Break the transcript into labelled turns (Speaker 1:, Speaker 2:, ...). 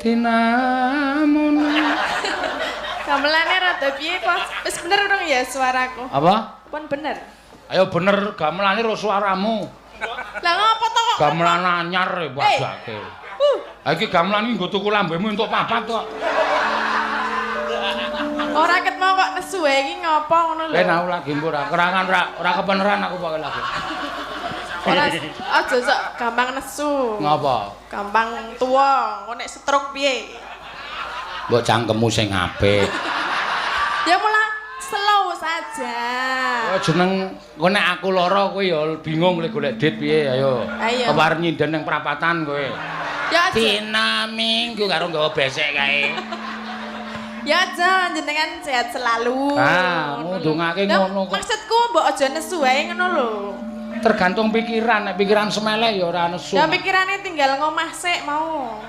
Speaker 1: Dinamun.
Speaker 2: Gamelane rada piye, Pos? Wis bener dong ya suaraku?
Speaker 1: Apa?
Speaker 2: Pun bener.
Speaker 1: Ayo bener gamelane ro suaramu.
Speaker 2: Lah ngopo to kok?
Speaker 1: Gamelan anyar e padake. Ha iki gamelan iki nggo tuku lambemu entuk papat kok.
Speaker 2: Ora ket mau kok nesu wae iki ngopo ngono lho.
Speaker 1: Ben aku lagi mbok ora kerangan ora ora kepeneran aku pokoke lagi.
Speaker 2: Ora aja sok gampang nesu.
Speaker 1: Ngopo?
Speaker 2: Gampang tuwa, engko nek stroke piye?
Speaker 1: Mbok cangkemmu sing apik.
Speaker 2: Ya mula slow saja.
Speaker 1: Oh jeneng engko nek aku lara kowe ya bingung lek golek dit piye ayo.
Speaker 2: Ayo.
Speaker 1: Kewar nyinden ning prapatan kowe.
Speaker 2: Ya aja.
Speaker 1: Dina Minggu karo nggawa besek kae.
Speaker 2: Ya aja jenengan sehat selalu.
Speaker 1: Ah, ndongake
Speaker 2: Lah,
Speaker 1: ngono kok.
Speaker 2: Maksudku mbok aja nesu wae ngono lho.
Speaker 1: Tergantung pikiran, nek pikiran semeleh ya ora nesu.
Speaker 2: Ya pikirane tinggal ngomah sik mau.